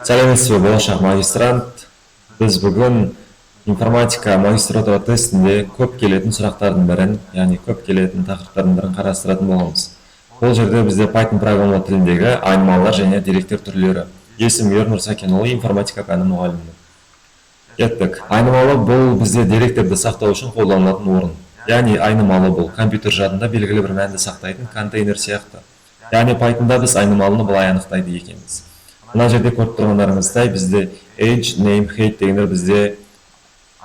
Сәлеметсіз бе, болашақ магистрант! Біз бүгін информатика магистратура тестінде көп келетін сұрақтардың бірін, яғни көп келетін тақырыптардың бірін қарастыратын боламыз. Бұл жерде бізде Python программалау тіліндегі айнымалылар және деректер түрлері. Есімім Ернұр Сәкенұлы, информатика пәні мұғалімімін. Кеттік. Айнымалы бұл бізде деректерді сақтау үшін қолданылатын орын. Яғни айнымалы бұл компьютер жадында белгілі бір мәнді сақтайтын контейнер сияқты. Яғни Pythonда біз айнымалыны былай анықтайды екенбіз. Мына жерде көріп тұрғандарыңыздай, бізде age, name, height дегендер бізде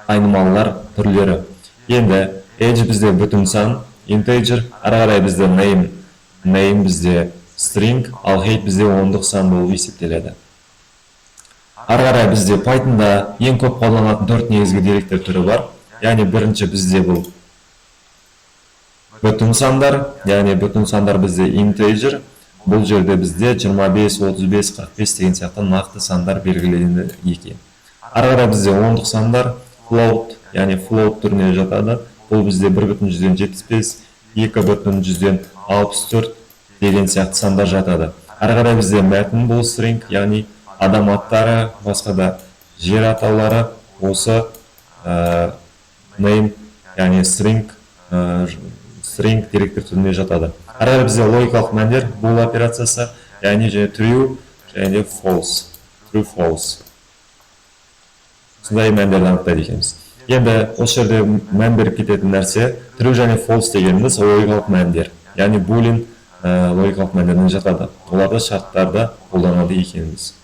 айнымалылар түрлері. Енді age бізде бүтін сан, integer, ары қарай бізде name, name бізде string, ал height бізде ондық сан болып есептеледі. Ары қарай бізде Pythonда ең көп қолданылатын төрт негізгі деректер түрі бар. Яғни бірінші бізде бұл бүтін сандар, яғни бүтін сандар бізде integer. Бұл жерде бізде 25, 35, 45 деген сияқты нақты сандар белгіленеді екен. Ары қарай бізде ондық сандар float, яғни float түріне жатады. Бұл бізде 1,75, 2,64 деген сияқты сандар жатады. Ары қарай бізде мәтін, бұл string, яғни адам аттары, басқа да жер атаулары осы name, яғни string деректер түріне жатады. Ары қарай бізде логикалық мәндер, bool операциясы, яғни және true және де false, true, false. Осындай мәндерді анықтайды екенбіз. Енді осы жерде мән беріп кететін нәрсе, true және false дегеніміз логикалық мәндер, яғни boolean логикалық мәндеріне жатады. Оларды шарттарда қолданады екенбіз.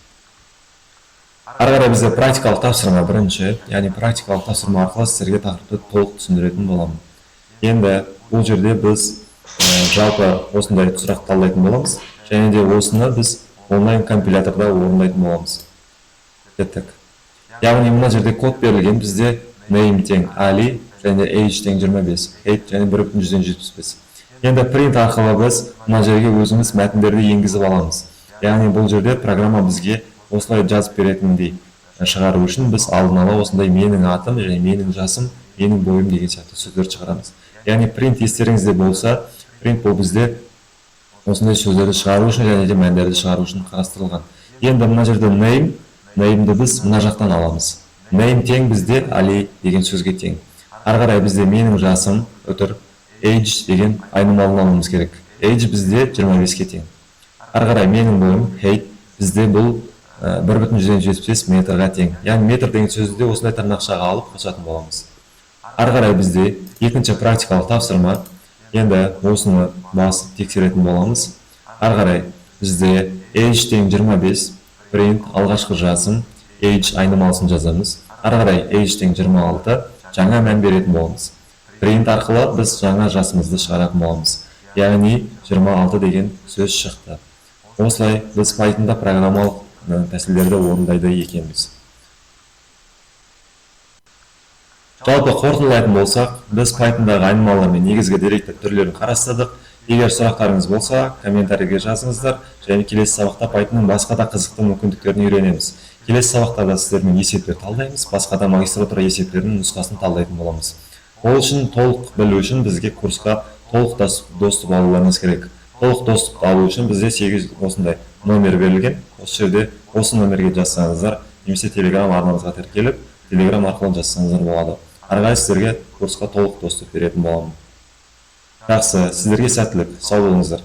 Ары қарай бізде практикалық тапсырма бірінші, яғни практикалық тапсырма арқылы сіздерге тақырыпты толық түсіндіретін боламын. Енді бұл жерде біз жалпы осындай сұрақ талдайтын боламыз және де осыны біз онлайн компиляторда орындайтын боламыз. Кеттік. Яғни мына жерде код берілген бізде: name тең Али және age тең 25, height және 1,75. Енді print арқылы біз мына жерге өзіміз мәтіндерді енгізіп аламыз. Яғни бұл жерде программа бізге осылай жазып беретіндей шығару үшін біз алдын ала осындай менің атым және менің жасым, менің бойым деген сияқты сөздерді шығарамыз. Яғни print, естеріңізде болса, print бұл бізде осындай сөздерді шығару үшін және де мәндерді шығару үшін қарастырылған. Енді мына жерде name, name'ді біз мына жақтан аламыз. Name тең бізде Али деген сөзге тең. Ары қарай бізде менің жасым үтір age деген айнымалыны алуымыз керек. Age бізде 25-ке тең. Ары қарай менің бойым height бізде бұл 1,75 метрға тең. Яғни метр деген сөзді де осындай тырнақшаға алып қосатын боламыз. Ары қарай бізде екінші практикалық тапсырма. Енді осыны басып тексеретін боламыз. Ары қарай бізде age тең 25, print алғашқы жасым, age айнымалысын жазамыз. Ары қарай age тең 26, жаңа мән беретін боламыз. Print арқылы біз жаңа жасымызды шығаратын боламыз. Яғни 26 деген сөз шықты. Осылай біз Pythonда программалық тәсілдерді орындайды екенбіз. Жалпы қорытындылайтын болсақ, біз Pythonдағы айнымалылар мен негізгі деректер түрлерін қарастырдық. Егер сұрақтарыңыз болса, комментарийге жазыңыздар және келесі сабақта Pythonның басқа да қызықты мүмкіндіктерін үйренеміз. Келесі сабақтарда сіздермен есептер талдаймыз, басқа да магистратура есептерінің нұсқасын талдайтын боламыз. Ол үшін, толық білу үшін бізге курсқа толық доступ алуларыңыз керек. Толық доступты алу үшін бізде 8 осындай номер берілген. Осы жерде осы номерге жазсаңыздар немесе Telegram арнамызға тіркеліп, Telegram арқылы жазсаңыздар болады. Ары қарай сіздерге курсқа толық доступ беретін боламын. Жақсы, сіздерге сәттілік, сау болыңыздар.